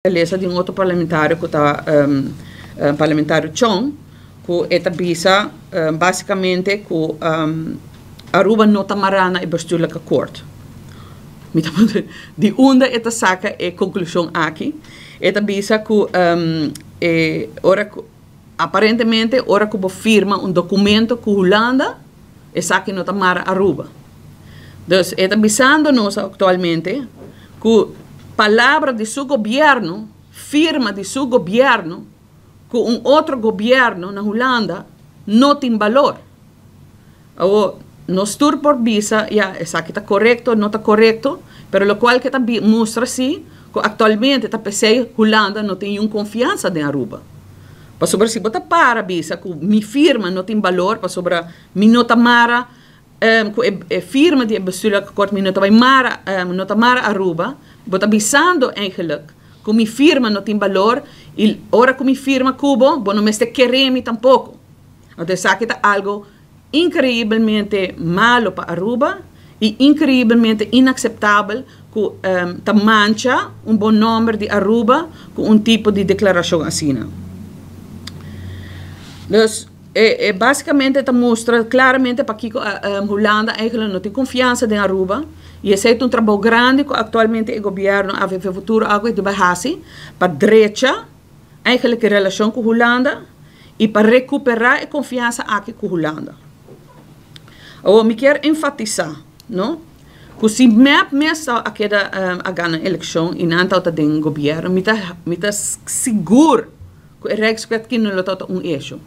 Lesa di un otro parlamentario ku ta parlamentario Chong ku e ta bisa basicamente ku Aruba no ta mará na e bestuurlijke akkoord. Mi ta puntra di unda e ta saka e konklushon aki. E ta bisa ku e ora ku aparentemente ora ku bo firma un dokumento ku Hulanda esaki no ta mara Aruba. Dus e ta bisando nos aktualmente ku palabra di su gobièrnu, firma di su gobièrnu ku un otro gobièrnu na Hulanda no tin balor. Awor, nos tur por bisa, ya, esaki ta korekto, no ta korekto, pero lokual ke ta mustra si ku aktualmente ta p'esei Hulanda no tin niun konfiansa den Aruba. Pasobra si bo ta para bisa ku mi firma no tin balor pasobra mi no ta mara ku e firma di e bestuurlijk akkoord mi no ta bai mara no ta mara Aruba, bo ta bisando eigenlijk ku mi firma no tin balor i ora ku mi firma ku bo, bo no mester kere mi tampoko. Anto esaki ta algo inkreibelmente malo pa Aruba i inkreibelmente inakseptabel ku ta mancha un bon nòmber di Aruba ku un tipo di deklarashon asina. Dus e basikamente ta mustra klaramente pakiko Hulanda eigenlijk no tin konfiansa den Aruba i esei ta un trabou grandi ku aktualmente e gobièrnu AVV Futuro a bai hasi pa drecha eigenlijk e relashon ku Hulanda i pa rekuperá e konfiansa aki ku Hulanda. Awor mi kier enfatisá, no, ku si mep mes ta a keda a gana elekshon i nan tabata den gobièrnu, mi ta mi ta sigur ku e Rijkswet kino lo tabata un esho.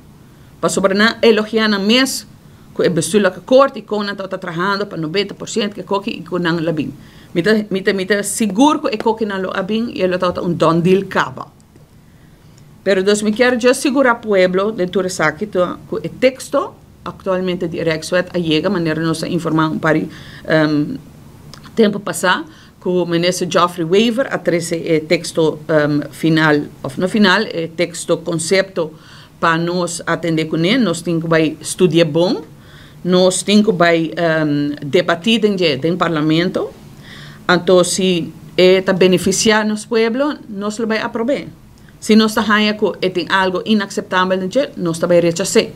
Pasobra nan elogiá nan mes ku e bestuurlijke akkoord i kon nan tabata trahando pa 90% ku e koki i ku nan lo a bin. Mi ta mi ta mi ta sigur ku e kokinan lo a bin i e lo tabata un done deal kaba. Pero dus mi kier just sigurá pueblo den tur esaki ta ku e teksto aktualmente di e Rijkswet a yega manera nos a informá un par di tempu pasá ku Minister Geoffrey Wever a trese e teksto final òf no final e teksto konsepto pa nos atendé kuné. Nos tin ku bai studi'é bon, nos tin ku bai debatí den dje den parlamento. Anto si e ta benefisiá nos pueblo, nos lo bai aprob'é. Si nos ta haña ku e tin algu inakseptabel den dje, nos ta bai rechas'é.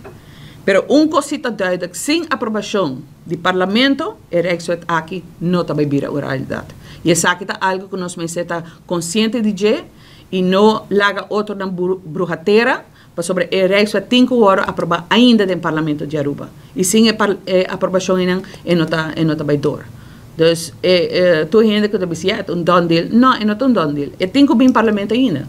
Pero un kos si ta duidelijk, sin aprobashon di parlamento, e Rijkswet aki no ta bai bira un realidat. I esaki ta algu ku nos mester ta konsiente di dje i no laga otronan bruha tera, pasobra e Rijkswet tin ku wòrdu aprobá ainda den Parlamento di Aruba. I sin e e aprobashon einan e no ta e no ta bai dor. Dus e tur hende ku ta bisa ya e ta un done deal. No, e no ta un done deal. E tin ku bin Parlamento ainda.